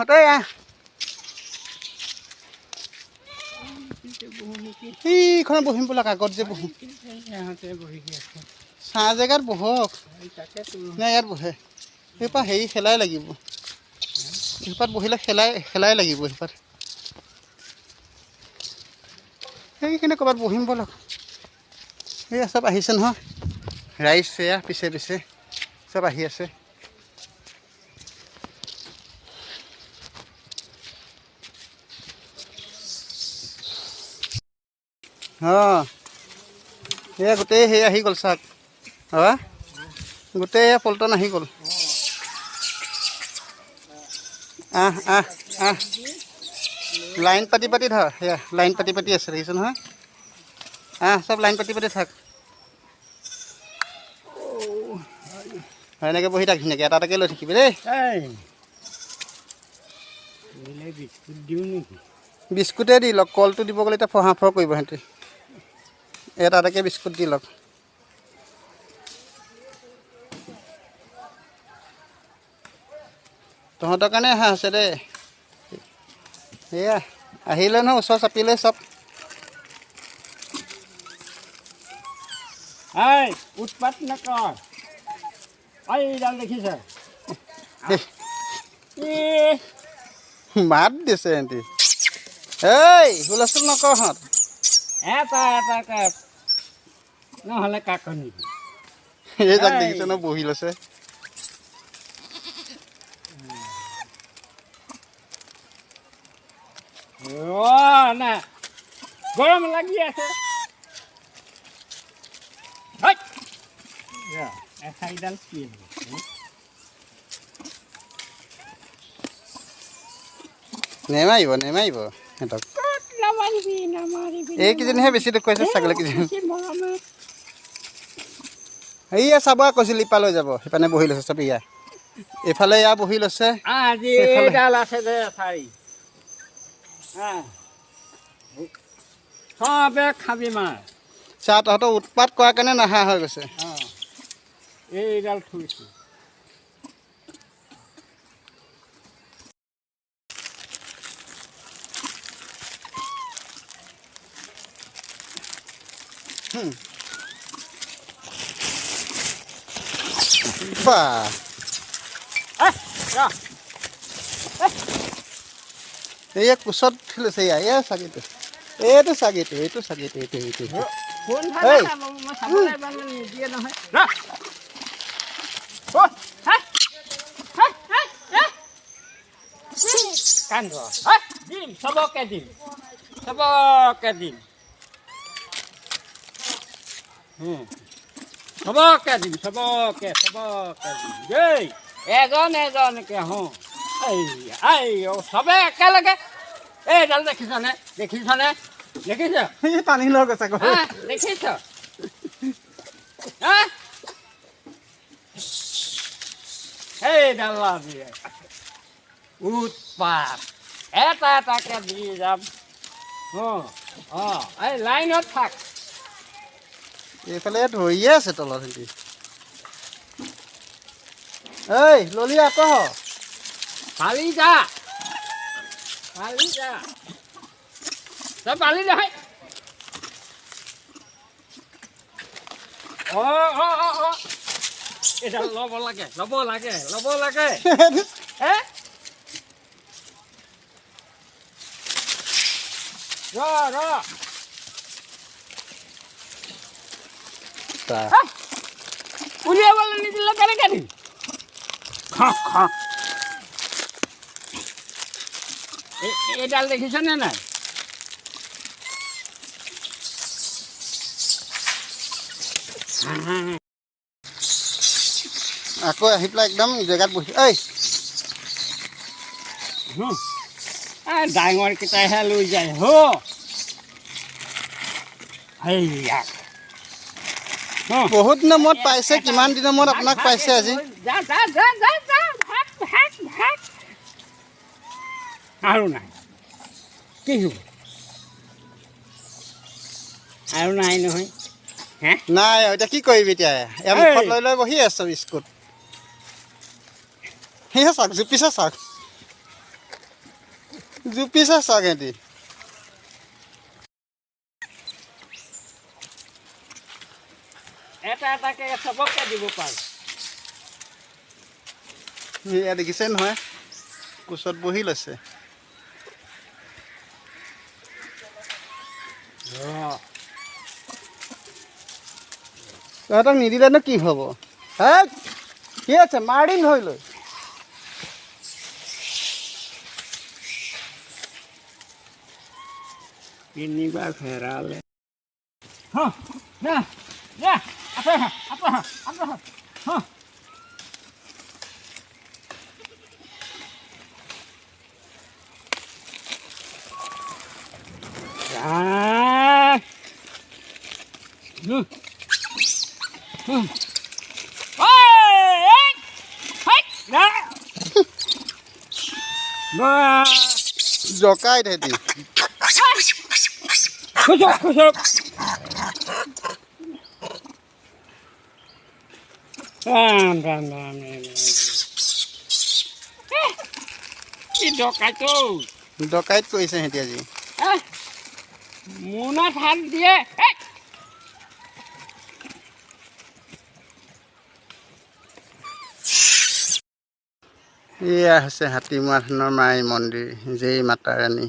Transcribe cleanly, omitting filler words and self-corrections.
আহ, সেইখনত বহিম বোলাক, আগত যে বহোঁ। ছাঁ জেগাত বহক নে ইয়াত বহে? সেইপা হেৰি খেলাই লাগিব, সেইপাত বহিলে খেলাই খেলাই লাগিব। সেইপাত সেইখিনি ক'ৰবাত বহিম ব'লক। সেয়া চব আহিছে নহয় ৰাইজ, সেয়া পিছে পিছে চব আহি আছে। অঁ, এয়া গোটেই সেই আহি গ'ল চাক, অঁ, গোটেই এয়া পল্টন আহি গ'ল। আহ আহ আহ, লাইন পাতি পাতি ধৰ। সেয়া লাইন পাতি পাতি আছে, দেখিছ নহয়? আহ, চব লাইন পাতি পাতি থাক। এনেকৈ বহি থাক ধুনীয়াকৈ, এটা এটাকৈ লৈ থাকিবি দেই। বিস্কুটে দি লওক, কলটো দিব গ'লে এতিয়া ফহা ফহ কৰিব সিহঁতি। এটা এটাকৈ বিস্কুট দি লওক। তহঁতৰ কাৰণে অহা হৈছে দেই। এয়া আহিলে নহয়, ওচৰ চাপিলে চব। উৎপাত নকৰ। এইডাল দেখিছ? মাত দিছে সিহঁতি। এই হুলস্থুল নকৰ। এটা এটাকে, নহ'লে কাকনি। এই যাক দেখিছে ন, বহি লৈছে। না, গৰম লাগি আছে। এঠাইডাল কি? নেমাৰিব, নেমাৰিব সিহঁতক। এইকেইজনীহে বেছি দেখুৱাইছে, ছাগলীকেইজনী। এইয়া চাব কৈছিল, ইপা লৈ যাব, সিপানে বহি লৈছে চব। ইয়া এইফালে এয়া বহি লৈছে। খাবি মাৰ। চা, তহঁতৰ উৎপাত কৰাৰ কাৰণে নাহা হৈ গৈছে। এইডাল থৈছোঁ। বাহ, এইয়া কোচত লৈছে। এয়া এয়া চাগিটো, এইটো চাগিটো, এইটো চাগিটো, এইটো এইটো। দিম, চবকে দিম, চবকে দিম, চবকে দিম, চবকে চবকে দিম দেই, এজন এজনকে। হওঁ, এই চবে একেলগে। এইডাল দেখিছনে? দেখিছনে? দেখিছ? টানি লৈ গৈছে। দেখিছ? সেইডাল উৎপাত, এটা এটাকে দি যাম। অঁ অঁ, এই লাইনত থাক। এইফালে ধৰিয়ে আছে তলত সিহঁতি। ঐ ললি আকৌ। পালি যা, পালি যা, তই পালি নহয়। অঁ অঁ অঁ অঁ, এইডাল ল'ব লাগে, ল'ব লাগে, ল'ব লাগে। হে, ৰ ৰ, উলিয়াবলৈ নিদিলে কেনেকৈ দিম? খক খক। এইডাল দেখিছনে নাই? আকৌ আহি পেলাই একদম জেগাত বহি। ঐ, ডাঙৰকেইটাইহে লৈ যায়। হ, সেইয়া বহুত দিনৰ মূৰত পাইছে। কিমান দিনৰ মূৰত আপোনাক পাইছে আজি? আৰু নাই, কি হ'ব? আৰু নাই নহয়। নাই, এতিয়া কি কৰিবি? এতিয়া এয়া মুখত লৈ লৈ বহি আছ বিস্কুট। সেয়া চাওক, জুপিছে চাওক। জুপিছে চাওক সিহঁতি। এটা এটাকে চবকে দিব পাৰোঁ। এয়া দেখিছে নহয়, কোচত বহি লৈছে। তহঁতক নিদিলেনো কি হ'ব? হে কি আছে, মাৰিম ধৰি লৈ। তিনিবাৰ ফেৰালে। না না, আঁতৰ হা, আঁতৰ হা, আঁতৰ হা। হ। আহ। হুম। হুম। ঐ, এই, হেই, না। বাহ। জকাই তেহেঁতি। খুচক, খুচক। ৰাম, ৰাম, ৰাম, ৰাম, ৰাম। কি ডকাইত ঔ? ডকাইত কৰিছে সিহঁতি আজি। মোনাত হাত দিয়ে। এই। এয়া হৈছে হাতীমূৰা থানৰ মাই মন্দিৰ, জয় মাতা ৰাণী।